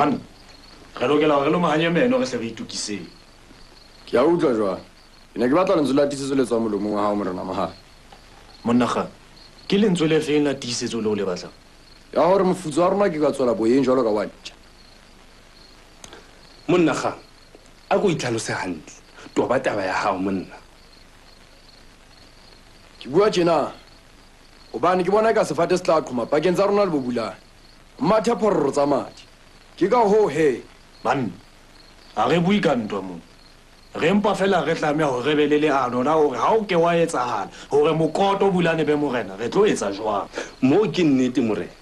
Banna, re lokela hore re lomahanye meno re hle re itokiseng. Ke a utlwa jwale. Ke ne ke batla lentswe la tiisetso le tswang molomong wa hao, Morena Mohapi. Monna Kgang, ke lentswe le feng la tiisetso leo le batlang? Ya hore mofutso wa rona ke ka tswela boyeng jwalo ka wa ntja. Monna Kgang, a ko itlhalose hantle. Toba taba ya hao, monna. Ke bua tjena hobane ke bona eka sefate se tla qhoma pakeng tsa rona le Bobulane. Mathe phororo tsa madi. Ke ka hoo he. Banna, ha re bue ka ntwa mona. Re mpa fela re tlameha hore re be le leano la hore ha o ke wa etsahala hore Mokoto Bulane be morena, re tlo etsa jwang? Moo ke nnete, morena.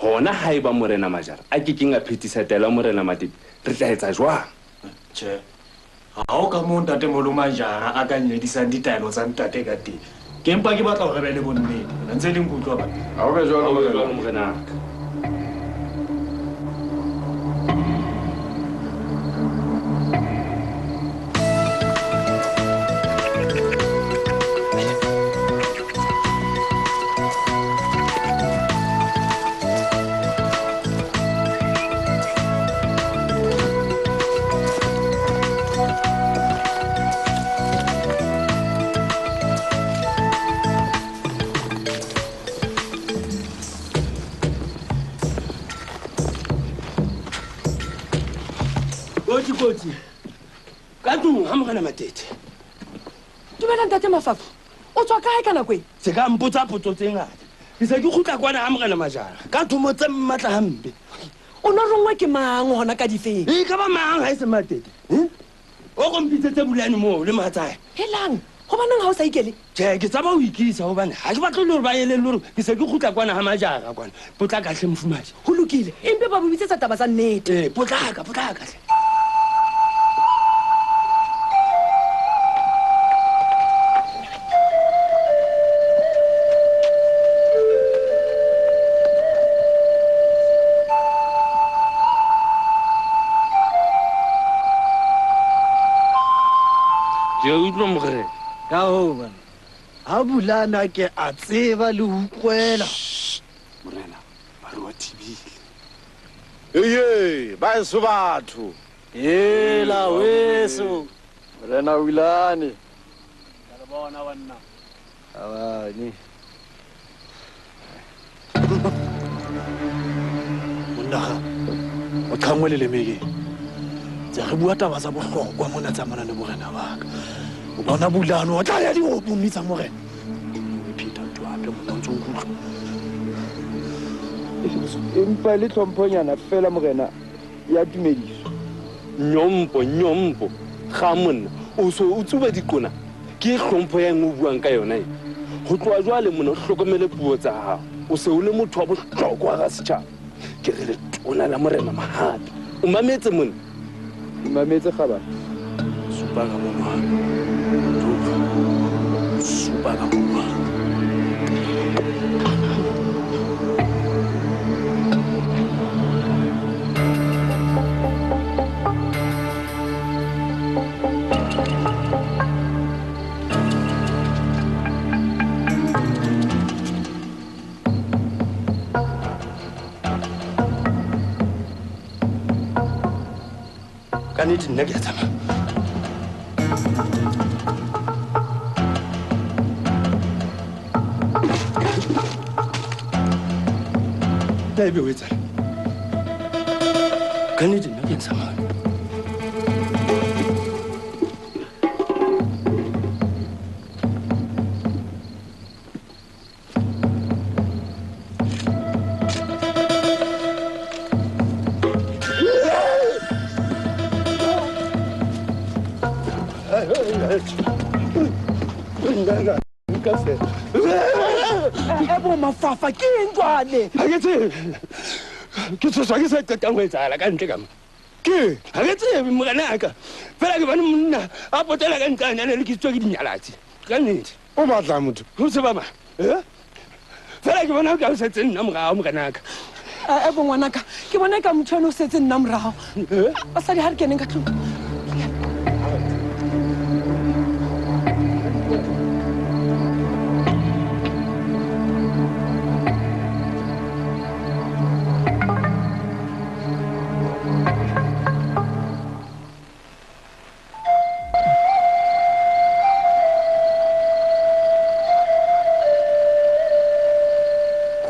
Hona haeba Morena Majara a ke keng a phethisa taelo ya Morena Matete, re tla etsa jwang? Tjhe, ha ho ka moo ntatemoholo Majara a ka nyedisang ditaelo tsa ntate ka teng. Ke mpa ke batla hore re be le bonnete. Le ntse le nkutlwa, banna? Ha ho be jwalo, Ha ho be morena. jwalo, morenaka. Kotsi, kotsi. Ka tlung ha Morena Matete. Dumela ntate Mafafa. O tswa kae ka nako e? Se ka mpotsa potso tse ngata. Ke se ke kgutla kwana ha Morena Majara. Ka thomo tse mmatla hampe. O no rongwa ke mang hona ka difeng? E ka ba mang ha e se Matete? O go mpitsetse Bulane moo le mohatsae. Helang, hobaneng ha o sa ikele? Tjhe, ke tsaba ho ikisa hobane ha ke batle le hore ba elellwe hore ke se ke kgutla kwana ha Majara kwana. Potlaka hle mofumahadi. Ho lokile, empe ba bo bitsetsa taba tsa nnete. Ee, potlaka, potlaka hle. Ke a utlwa morena. Ka hoo bana, ha Bulane ke a tseba le ho utlwela. Shh, morena, ba re wa thibile. Eye, ba eso batho. Hela weso. Morena Bulane. Ka le bona banna. Abane. Monna ga, o qhangwe le lemeke. Tse re bua taba tsa bohlokwa mona tsa mona le borena ba ka. O bona Bulane o tla ya diopo mme tsa morena. O pheta ntho hape monna o ntso nkutlwa. Empa le tlhomphonyana fela morena ya tumediso. Nyompo, nyompo. Ga monna, o so o tsuba diqona. Ke hlompho ya eng o buang ka yona e? Ho tloha jwale monna o hlokomele puo tsa hao. O se o le motho wa bohlokwa hara setjhaba. Ke re letona la Morena Mohapi. O mametse monna? O mametse kgabane. Supa ka monwana. Supa ka monwana. Ka nnete nna ke a tsamaya. Na ebe o etsang? Ka nnete nna ke a tsamaya. Bo Mafafa, ke eng jwale? Ha ke tsebe. Ke tshoswa ke se qetang ho etsahala ka ntle ka mo. Ke ha ke tsebe morenaka. Fela ke bone monna a potela ka ntle a ne le ke tswa ke dinyalatsi. Ka nnete. O batla motho? Ho tseba mang? Fela ke bona o ka o setse nna morao morenaka. Bo ngwanaka, ke bona ka motho eno o setse nna morao. Basadi ha re keneng ka tlung.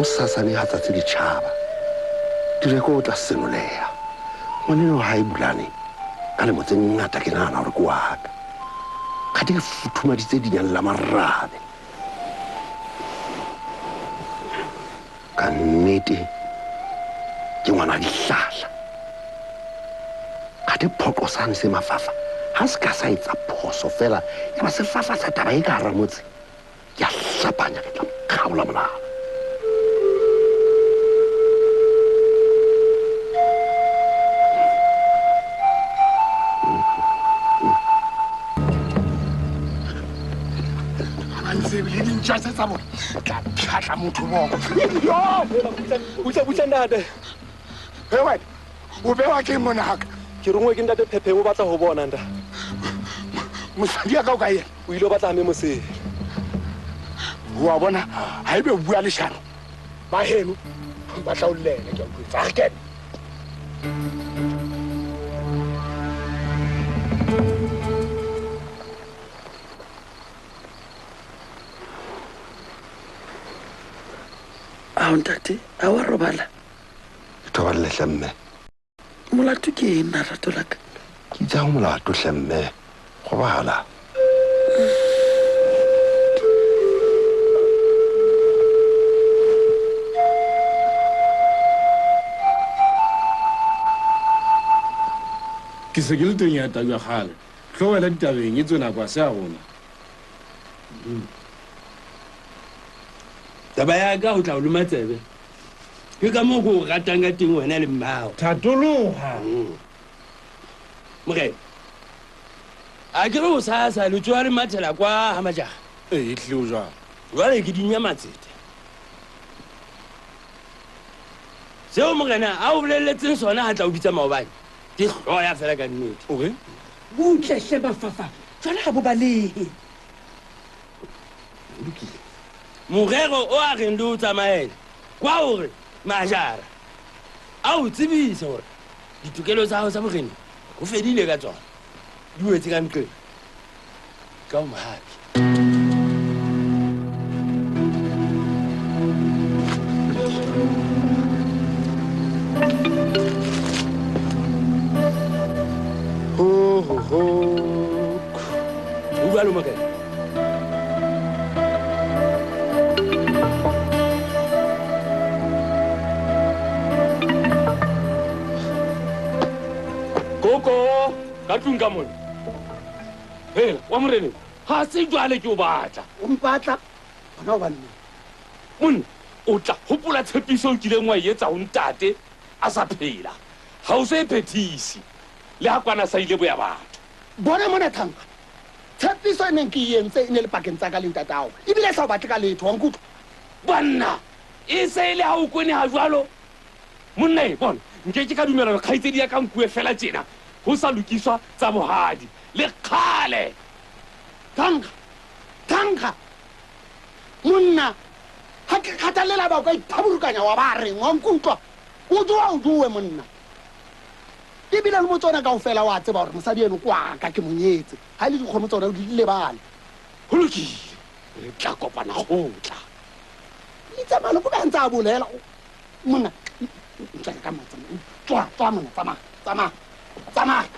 Go sasane ga tsatsi le tšhaba Direko o tla senoleha. Ngwaneno ha e Bulane ka lemo tse ngata ke nahana hore ke wa ka. Kgate ke futhumaditse dinyane la marabe. Ka nnete ke ngwana dihlahla. Kgate phoqo sane se mafafa ha se ka sa etsa phoso fela ya ba se fafatsa taba e ka hara motse. Ke a hlapanya ke tla mo kgaola molala. Tsa bona tla phatla motho boko. Butla butla ntate. He wena o bewa ke mona haka. Ke rongwe ke ntate Phephe o batla ho bona ntate. Mosadi ya ka o ka yena? O ile o batla mme mosele. Wa bona ha ebe o bua leshano ba heno ba tla o llela ke a utlwetsa. Re kene. Ao ntate, a wa robala? Ke thoballe hle mme. Molato ke eng na rato la ka? Ke itse ha molato hle mme. Robala. Ke se ke le teng ya tau ya kgale. Tlo wela ditabeng e tswe nako a se a rona. Taba ya ka ho tla o loma tsebe. Ke ka moo ke o ratang ka teng wena le mmao. Thatoloha. Morena. A ke re o sa sa le tsoa re mathela kwa ha majaga. Ee, e tlile o jwang. Jwale ke dinya matsete. Seo morena a o bolelletseng sona ha tla o bitsa maobane. Ke hloya fela ka nnete. O re? Butle hle mafafa. Jwale ha bo balehe. Lokile. Morero o a reng le o tsamaela kwa hore majara a o tsebise hore ditokelo tsa hao tsa borena ho fedile ka tsona di wetse ka nqeng ka o mohapi. Ho ho ho. O jwalo morena. Koko, ka tlung ka mona. Hela, wa morena, ha se jwale ke o batla. O mpatla? Hona hobane monna, o tla hopola tshepiso o kileng wa e etsa ho ntate a sa phela. Ha o se e phethise. Le ha kwana sa ile boya batho. Bona mona thanka. Tshepiso e neng ke e entse e ne le pakeng tsa ka le ntatao. Ebile sa o batle ka letho, wa nkutlwa? Banna, e se ile ha o kone ha jwalo. Monna e bona, nke ke ka dumela hore kgaitsedi ya ka nkuwe fela tjena. Ho sa lokiswa tsa bohadi. Le kgale. Thanka. Thanka. Monna, ha ke kgathallela ba ka ithaburukanya wa ba reng, wa nkutlwa? O joa o jowe monna. Ebile le motsona kaofela wa tseba hore mosadi eno kwa ka ke monyetse. Ha le dikgomo tsona o di lebale. Ho lokile. Re tla kopana kgotla. Le tsamaya le ko ba ntse a bolela. Monna, ntswa ka motse. Tswa, tswa monna, tsamaya, tsamaya. Tsamaya.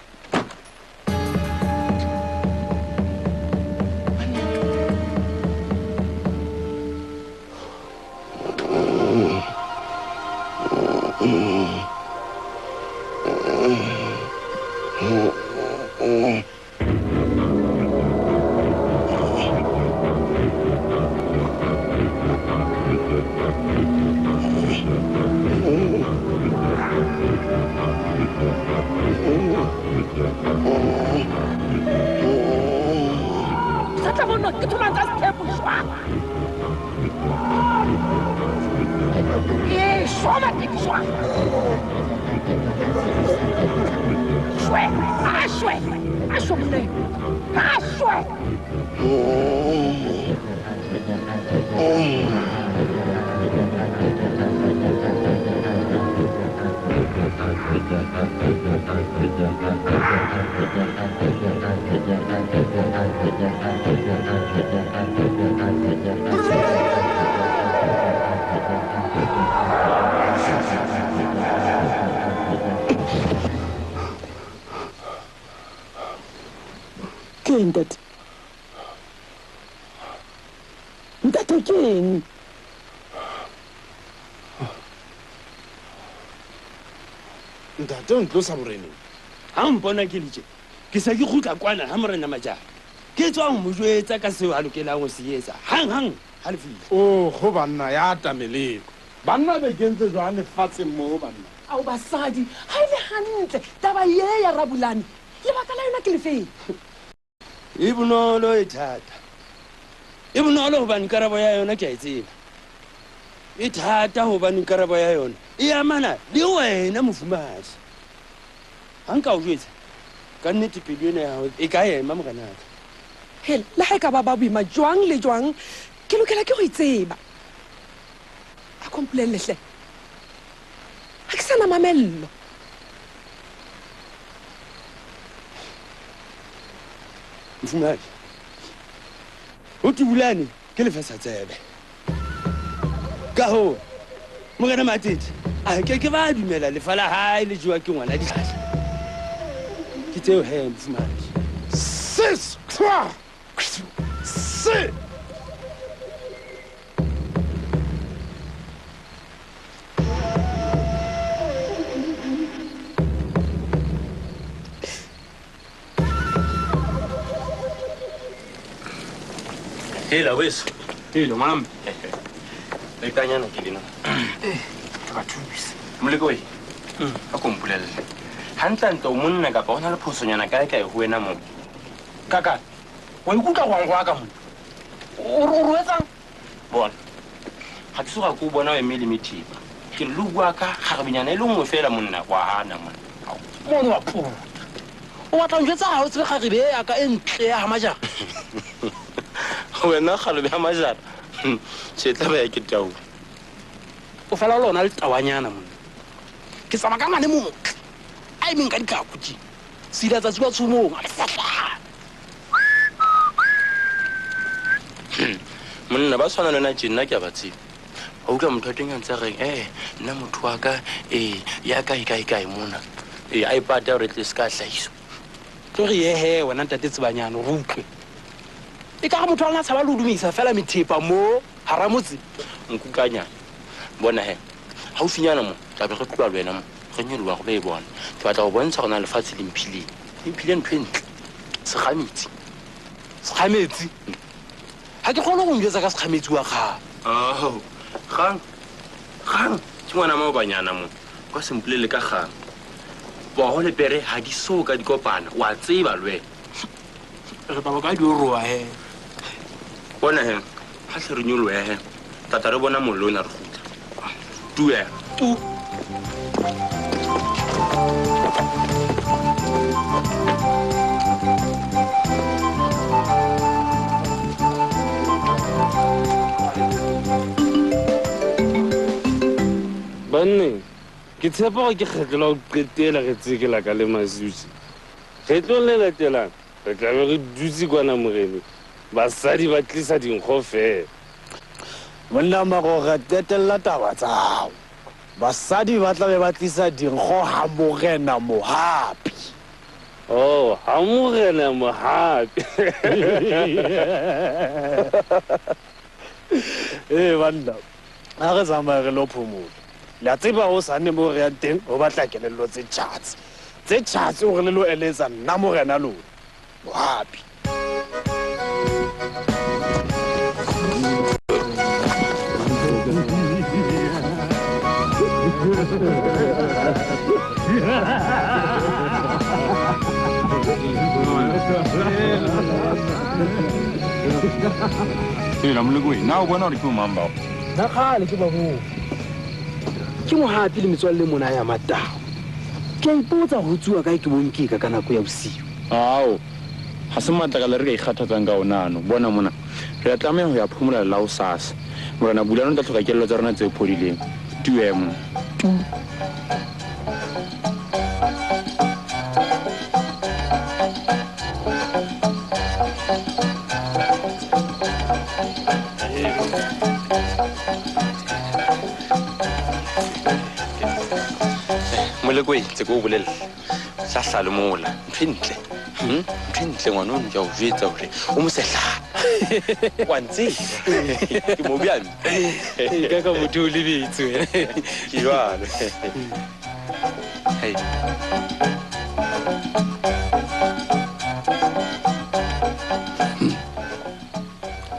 Ntate? Ntate ke eng? Ntate o ntlosa boreneng. Ha o mpona ke le tje, ke se ke kgutla kwana ha morena Majara. Ke tswa ho mo jwetsa ka seo a lokelang ho se etsa. Hang hang ha le fihla. Oh, go banna ya tameleko. Banna be kentse jwang lefatsheng moo banna? Ao basadi, ha e le hantle taba ye ya Rabulane. Lebaka la yona ke lefeng? E bonolo e thata. E bonolo hobane karabo ya yona ke a e tseba. E thata hobane karabo ya yona e amana le wena mofumahadi. Ha nka o jwetsa ka nnete pelo ena ya hao e ka ema morenaka. Hela, le ha e ka ba ba boima jwang le jwang, ke lokela ke go itseba. A ko mpolelle hle. Ha ke sa na mamello. Mofumahadi, ho Bulane ke lefesa tsebe. Ka hoo, morena Matete a ke ke ba dumela lefa la hae le jewa ke ngwana dihlahla. Ke tseo he mofumahadi. Sis, twa, se. Hela weso. Hela ngwana. Lekanyana ke lena. Ke ba thusa. Moleko we. A ko mpolelle. Hantlentle o monna kapa ho na le phosonyana kae kae ho wena mo? Kaka. Wa ikutlwa go go aka monna. O re etsang? Bona. Ha ke soka ko bona o emele methepa. Ke lo bua ka kgarebenyana e le nngwe fela monna wa hana monna. Mono wa puta. O batla njwetsa ha o tsebe kgarebe ya ka e ntle ya ha Majara. Wena kgarebe ya Majara. Tjhe tla ba ya ke tau. O fela lona le tawanyana monna. Ke tsamaya ka ngwane motle. A emeng ka ditlhako tje. Sila tsatsi kwa tshomong a fahla. Monna ba tshwana le wena tje nna ke a ba tseba. Wa utlwa motho wa teng a ntse a reng nna motho wa ka ya kae kae kae mona. A ipata hore tle se ka hlahiswa. Tlo re ye he wena ntate Tsebanyana re utlwe. E ka re motho a lena tshaba le ho dumedisa fela methepa mo hara motse. Nkukanyana. Bona he. Haufinyana mo tla be re tloha le wena mo. Re nyoloha re lo e bona. Ke batla ho bontsha hore na lefatshe le mphileng. Le mphile ntho e ntle. Sekgametsi. Sekgametsi? Ha ke kgone go njwetsa ka sekgametsi wa kgang. Oh, kgang. Kgang. Ke ngwana maobanyana mo. Kwa se mpolelle ka kgang. Poho le pere ha di so ka di kopana. Wa tseba le wena. Re tla ba ka di roa he. Bona he. Ha hle re nyolohe he. Tata re bona mollo ona re kgutla. Tue. Tu. Banne, ke tshepa hore ke kgetlo la ho qetela re tsekela ka le Masusi. Kgetlong le latelang re tla be re dutse kwana moreneng. Basadi ba tlisa dinkgo fela. Monna Magoga qetella taba tsa hao. Basadi ba tla be ba tlisa dinkgo ha morena Mohapi. Oh, ha morena Mohapi. Banna, ha re tsamaye re lo phomola. Le a tseba ho sane mo re yang teng ho batla kelello tse tjhatsi. Tse tjhatsi hore le lo eletsa nna morena lona. Mohapi. Hela moleko, na o bona hore ke o mang bao? Nna kgale ke ba boo. Ke Mohapi le metswalle mona ya Matao. Ke a ipotsa ho tsuwa kae ke bonkeka ka nako ya bosiu. Ao, ha se matlakala re ka ikgathatsang ka ona ano. Bona mona, re a tlameha ho ya phomola la hosasa. Morena Bulane o tla hloka kelello tsa rona tse phodileng. Tue mona. Tu. Moleko tse ko o bolelle. Hlahla le mola, ntho e ntle. Ntho e ntle ngwana ono ke a o jwetsa hore o mosehlana. Wa ntseba. Ke mobe a mme. Ka ka motho o lebetse wena. Ke jwalo. Hei.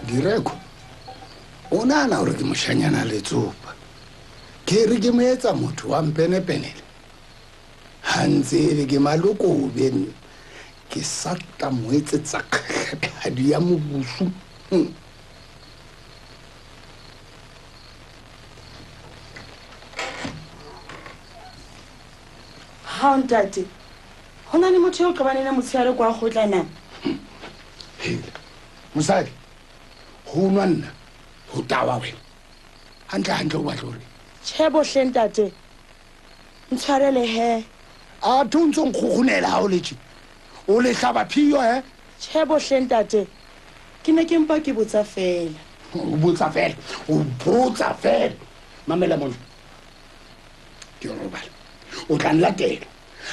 Direko, o nahana hore ke moshanyana letsopa. Ke re ke mo etsa motho wa mpenepenele. Ha ntsebe ke malokobe nna. Ke sa tla mo etsetsa kgadi ya mobusu. Ha ntate, ho na le motho eo qabaneng le motshehare kwa kgotla na? Hela, mosadi, ho nwa nna, ho tawa wena. Hantle hantle o batla hore. Tjhe bohle ntate, ntshwarele he. A tho ntso nkgokgonela ha o le tje. O le hlaba phiyo he? Tjhe bohle ntate, ke ne ke mpa ke botsa fela. O botsa fela, o botsa fela. Mamela mona. Ke o robala. O tla nlatela.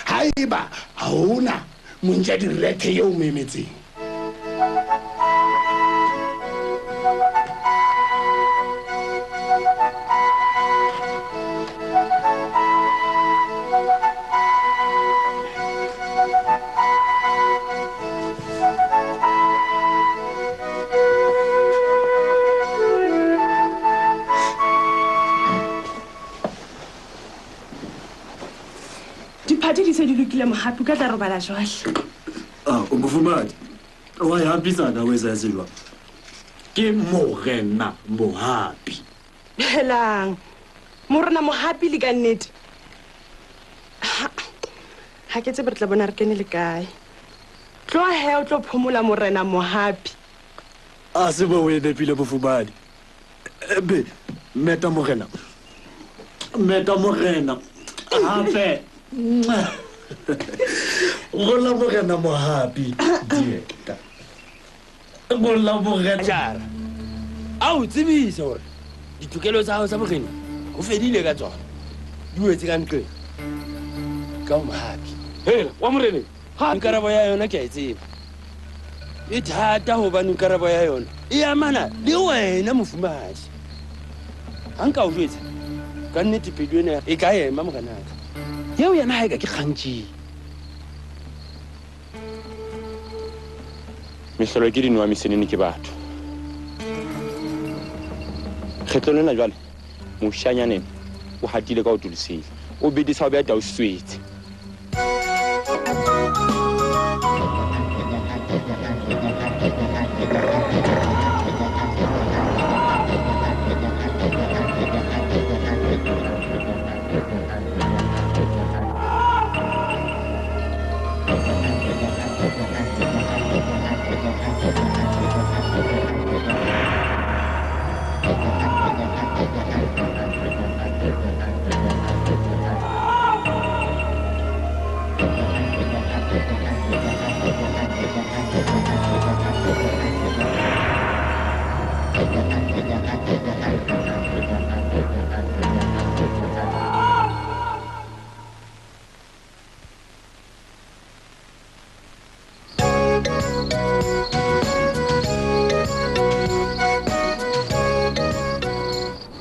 Haeba ha hona montja direthe eo mo emetseng. Diphate di se di lokile mohapi, o ka tla robala jwale. Ah, o mofumahadi, wa e hapisa ka o etsa se jwang? Ke morena mohapi. Helang, morena mohapi le ka nnete. Ha ke tsebe re tla bona re kene le kae. Tloha he o tlo phomola morena mohapi. A se bo o e nepile mofumahadi. Be, meta morena. Meta morena. Hape. Gola morena mohapi. Dieta. Gola morena. Jara. A o tsebise hore ditokelo tsa hao tsa borena ho fedile ka tsona. Di wetse ka nqeng. Ka o mohapi. Hela, wa moreneng. Ha nkarabo ya yona ke a e tseba. E thata hobane karabo ya yona e amana le wena mofumahadi. Ha nka o jwetsa ka nnete pelo ena e ka ema morenaka. Eo yena ha e ka ke kgantjing. Mehlolo ke dinowa mesenene ke batho. Kgetlong lena jwale, moshanyaneng o hatile ka ho tolosile. O bedisa ho beha tau swetse.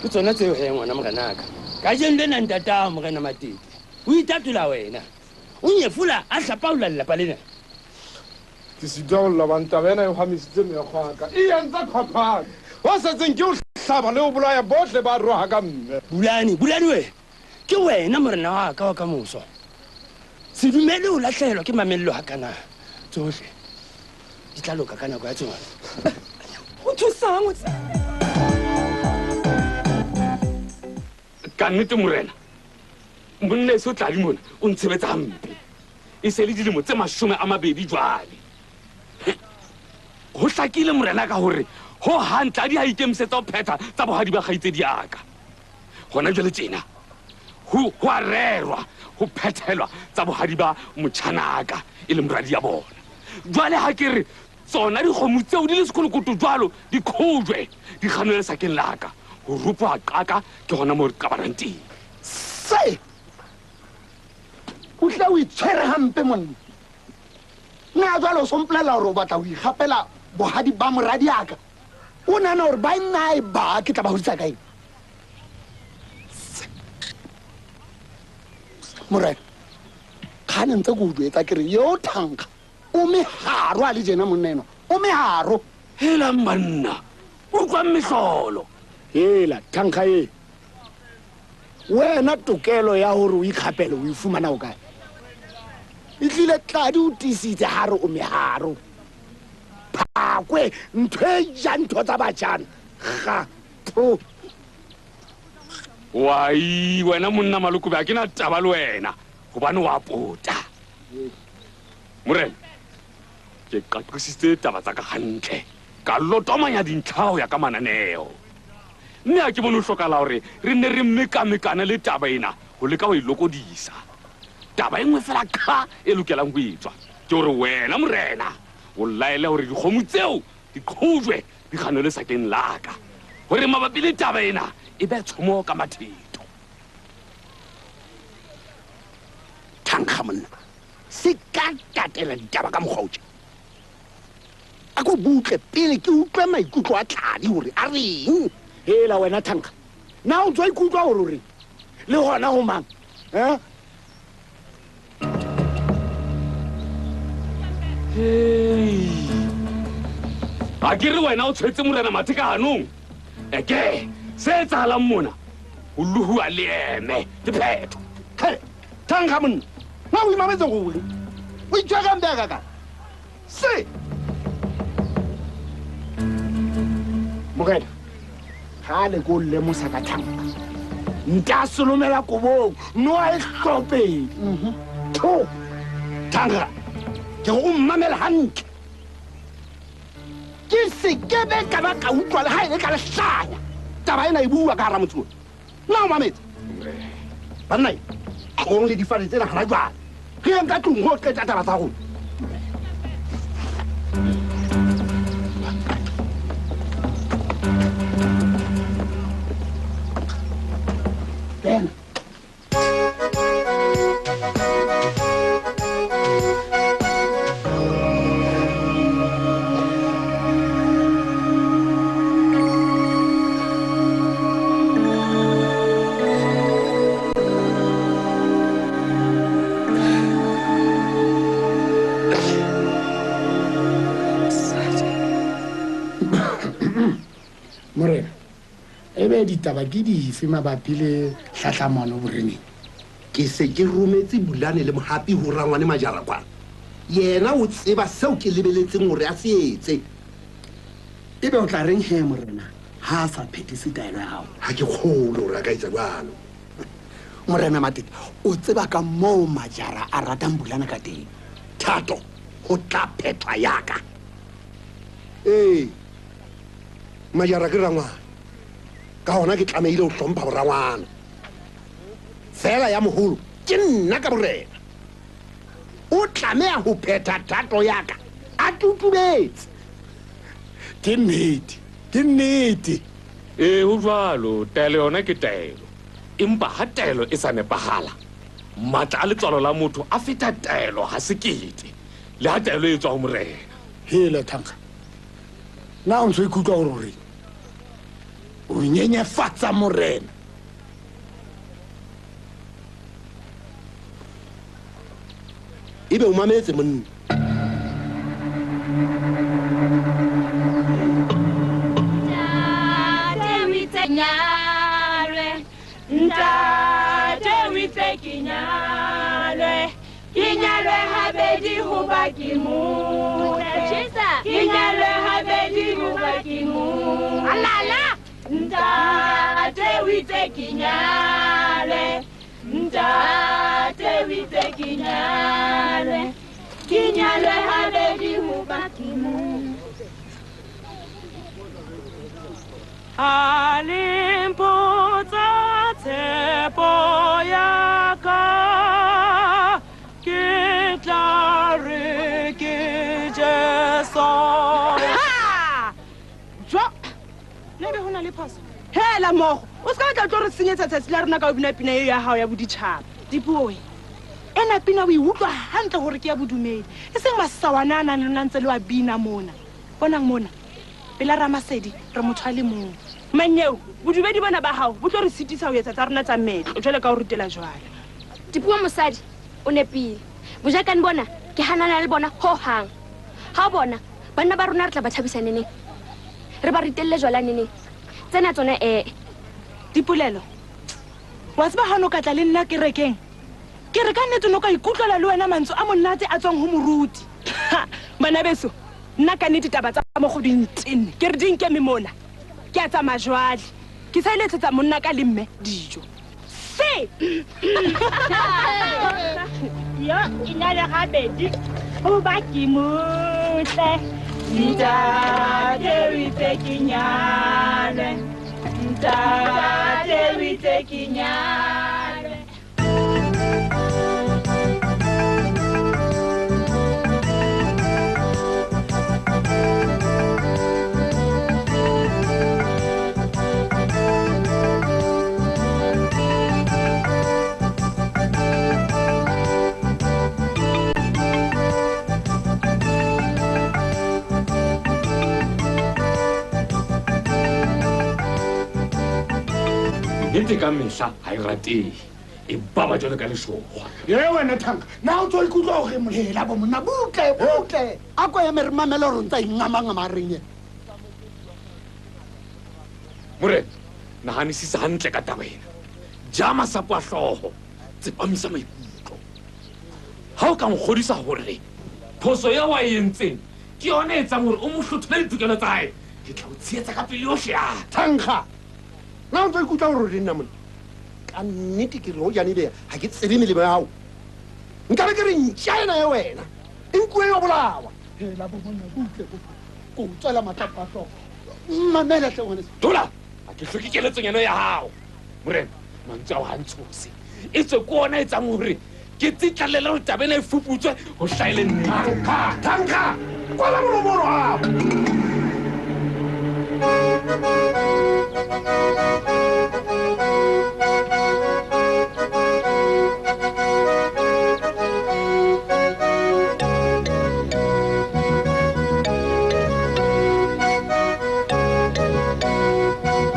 Ke tsona tseo he ngwana morenaka. Kajeno lena ntatao morena Matete o itatola wena. O nyefola a hlapaola lelapa lena. Ke sitwa ho lla hobane taba ena e hwamisitse meokgo ya ka. E entse qhwaphane. Ho setseng ke ho hlaba le ho bolaya bohle ba roha ka mme. Bulane, Bulane we. Ke wena morena wa ka wa kamoso. Se dumele ho lahlehelwa ke mamello hakana. Tsohle di tla loka ka nako ya tsona. O thusang o Ka nnete morena, monna eso tladi mona o ntshebetsa hampe. E se le dilemo tse 20 jwale. Ho hlakile morena ka hore ho hang tladi ha ikemisetsa ho phetha tsa bohadi ba kgaitsedi ya ka. Hona jwale tjena ho a rerwa ho phethelwa tsa bohadi ba motjhanaka e le moradi ya bona. Jwale ha ke re tsona dikgomo tseo di le sekolokoto jwalo di khojwe di kganwele sakeng la ka. Ho rupa qaka ke hona moo re qabanang teng. Se! O tla o itshwere hampe monna. Nna jwale o so mpolelela gore o batla go ikgapela bohadi ba moradi aka. O nahana gore ba nna e ba ke tla ba hodisa kae? Morena, kgane ntse ke o jwetsa ke re yo thankga o meharo a le jena monna enwa, o meharo. Helang banna, utlwang mehlolo. Hela thankga e, wena tokelo ya hore o ikgapele o e fumana o kae? E tlile tladi o tiisitse ha re o meharo. Phakwe ntho e jang ntho tsa batjhana. Ga tho. Wai, wena monna Malokobe ha ke na taba le wena hobane wa pota. Morena, ke qaqisitse taba tsa ka hantle. Ka lotomanya dintlha ho ya ka mananeo. Mme ha ke bone ho hlokahala hore re nne re mekamekane le taba ena ho leka ho e lokodisa. Taba e nngwe fela qha e lokelang ho etswa ke hore wena morena o laele hore dikgomo tseo di qhojwe di kganelwe sakeng la ka. Hore mabapi le taba ena e be tshomo ka mathetho. Thankga monna, se ka tatela ditaba ka mokgwa o tje. A ko butle pele ke utlwe maikutlo a Tladi hore a reng. Hela wena thankga, na o ntso ikutlwa hore o reng? Le hona ho mang? Ha ke re wena o tshwetse morena mathe ka hanong. Eke, se etsahalang mona ho lohuwa leeme ke phetho. Thankga monna, na o imametse gore o itshwere kampe ya ka? Se Morena, ga le ko lemosa ka thankga. Nta solomela kobong, no a e hlopedi. Tho, thankga, ke go mmamela hantle. Ke se ke be ka ba ka utlwa le ha e le ka lehlanya. Taba ena e bua ka hara motse ona. Nna o mametse? Banna, tlong le difane tsena hana jwale. Re yeng ka tlung ho qeta taba tsa rona. Kena. Morena, ebe ditaba ke dife mabapi le tlhahlamano boreneng? Ke se ke rometse Bulane le Mohapi ho rangwane Majara kwana. Yena o tseba seo ke lebeletseng hore a se etse. Ebe o tla reng he morena ha a sa phethise taelo ya hao? Ha ke kgolo hore a ka etsa jwalo. Morena Matete, o tseba ka moo Majara a ratang Bulane ka teng. Thato, ho tla phethwa ya ka. Ee, Majara ke rangwana. Ka hona ke tlamehile ho hlompha borangwana. Fela ya moholo ke nna ka borena. O tlameha ho phetha thato ya ka a tutubetse. Ke nnete, ke nnete. Ee, ho jwalo, taelo yona ke taelo. Empa ha taelo e sa nepahala, matla a letswalo la motho a feta taelo ha sekete. Le ha taelo e tswa ho morena. Hela thankga, na o ntso ikutlwa hore o reng? O nyenyefatsa morena. Ebe o mametse monna. Ntate o itse nyalwe, ntate o itse ke nyalwe, ke nyalwe habedi hoba ke motle, ke nyalwe habedi hoba ke motle. Alala! Ntate o itse ke nyalwe, ntate o itse ke nyalwe, ke nyalwe habedi hoba ke motle. A le mpotsa tshepo ya ka, ke tla re ke Jesu. Ha! Jo! Ne be ho na le phoso. Hela mmogo, o se ka tla tlo re senyetsa tsatsi la rona ka ho bina pina eo ya hao ya boditjhaba. Dipuo, Ena pina o e utlwa hantle hore ke ya bodumedi. E seng masawana a nang le lona ntse le wa bina mona. Bonang mona. Pela Ramasedi re motho a le mong. Manyeo, bodumedi bona ba hao bo tlo re sitisa ho etsa tsa rona tsa meetlo jwale ka ho rutela jwala. Dipuo mosadi o nepile. Bojakane bona ke hanana le bona ho hang. Ha o bona banna ba rona re tla ba thabisa neneng. Re ba ritelle jwala neneng. Tsena tsona Dipolelo. Wa tseba ha no ka tla le nna kerekeng. Ke re ka nnete no ka ikutlwela le wena mantswe a monate a tswang ho moruti. Bana beso, nna ka nnete taba tsa mogoding tenne. Ke re di nkeme mona. Ke a tsamaya jwale. Ke sa ile etsetsa monna ka le mme dijo. Se. Yo, ke nyalwe gabedi hoba ke motle. Ntate o itse ke nyalwe. Ntate o itse ke nyalwe. Nnete ka mehla ha e ratehe. E baba jwalo ka leshokgwa. Ye wena Thanka, na o tso ikutlwa hore molela bo monna butle butle. A ko eme re mamele hore o ntsa ingamangama reng e. Morena, nahanisisa hantle ka taba ena. Ja masapo a hlooho, tsepamisa maikutlo. Ha o ka nkgodisa hore phoso eo a e entseng ke yona e etsang hore o mo hlothole ditokelo tsa hae, ke tla o tshehetsa ka pelo yohle ya ka. Thanka, na o ntso ikutlwa hore o le nna mona? Ka nnete ke re hojane ebe ha ke tsebe melemo ya hao. Nkabe ke re ntja ena ya wena e nkuwe yo bolawa. Hela bo monna butle bo. Ko utswela matlapa a hlooho. Mamela hle ngwaneso. Tola, ha ke hloke keletsonyana ya hao. Morena, mantswe ao ha ntshose. E tswe ke ona e etsang hore ke tsitlallela hore taba ena e fuputswe ho hlahele nnete. Thanka, Thanka, kwala molomo ono hao.